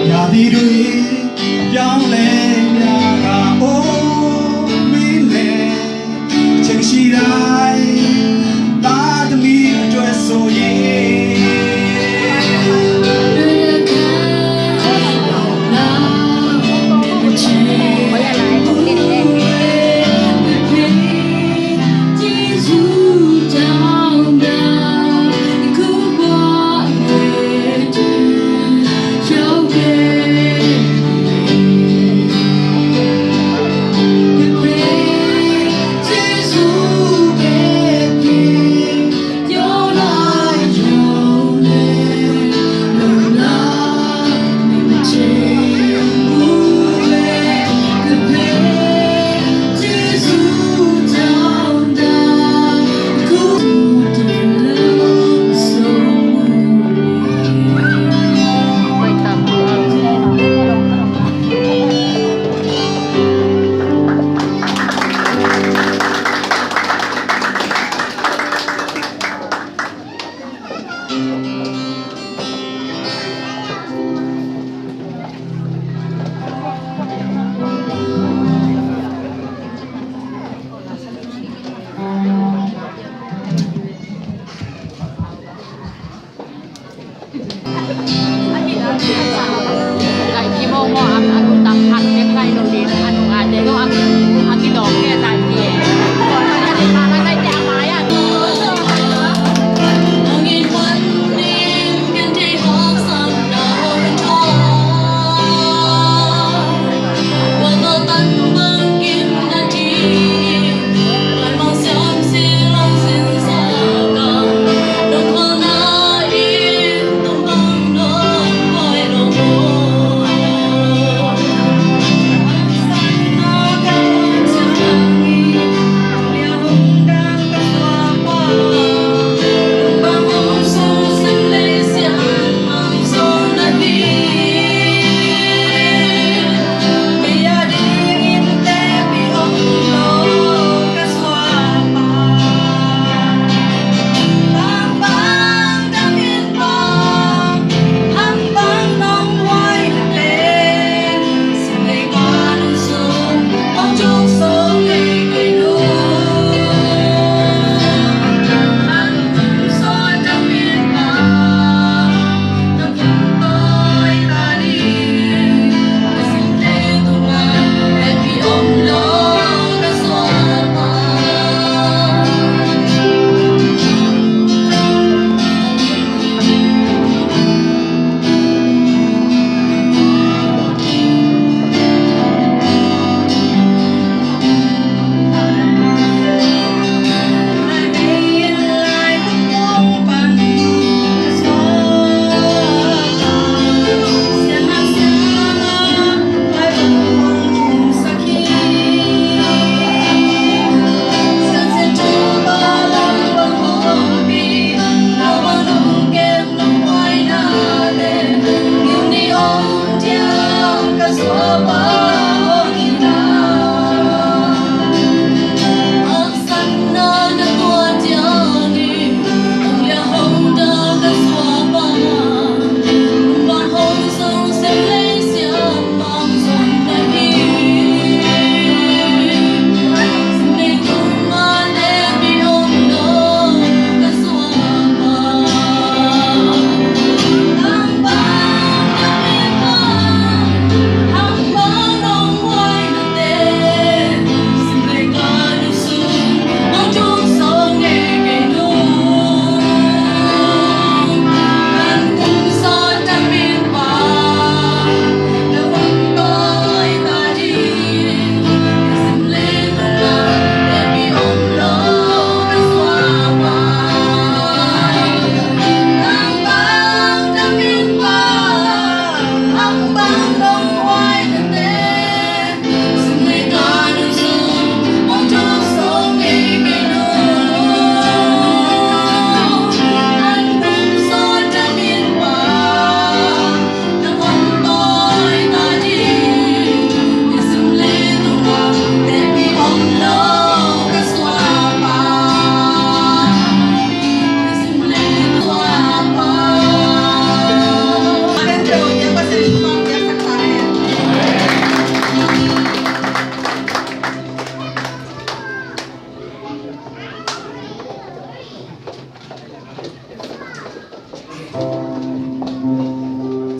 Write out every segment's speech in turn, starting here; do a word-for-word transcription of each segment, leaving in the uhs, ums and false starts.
ရာသီတွေ ပြောင်းလဲများက အိုးမင်းနဲ့ ချိန်ရှိတိုင်း သားသမီးအတွက်ဆိုရင်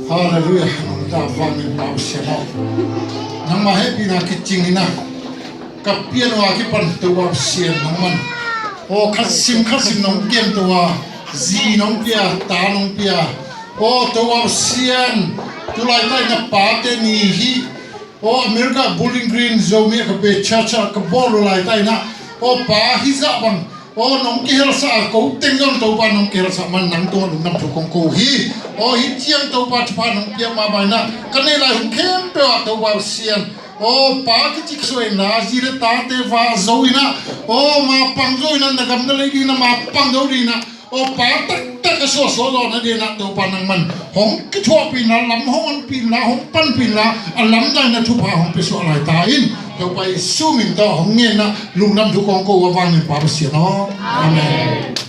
Halleluiah. Nungta vangin Pa Pasian aw, nangmah hehpihna kicing in ah ka pian uh a kipan Topa Pasian nangman aw, khat sim khat sim nong kiamto a, zi nong pia, ta nong pia. Aw Topa Pasian, tulaitak in ah Pate Ni hi. Aw America Bowling Green Zomi a ka pe church ah ka bawl uh laitak in ah, aw Pa, hih zah bang aw nong kihelsa a, ko teng zong Topa nong kihelsa man nang tungah lungdam thu kong ko hi. Aw hih ciang Topa thupha nong piak mahmah in ah ka neih lai hun khempeuh ah Topa Pasian, aw Pa, kicik suah in la, zi le tate va zo in ah, aw ma pang zo in ah, na gam na lei ding in ah ma pang zo ding in ah, aw Pa, taktak a suahsuah zawh nading in ah Topa nangman hong kithuahpih in la, lam hong honpih in la, hong panpih in la, a lamdang in ah thupha hong pia suak lai ta in. Topa Jesu min tawh hong ngen in ah lungdam thu kong ko uh a vangin Pa Pasian aw. Amen.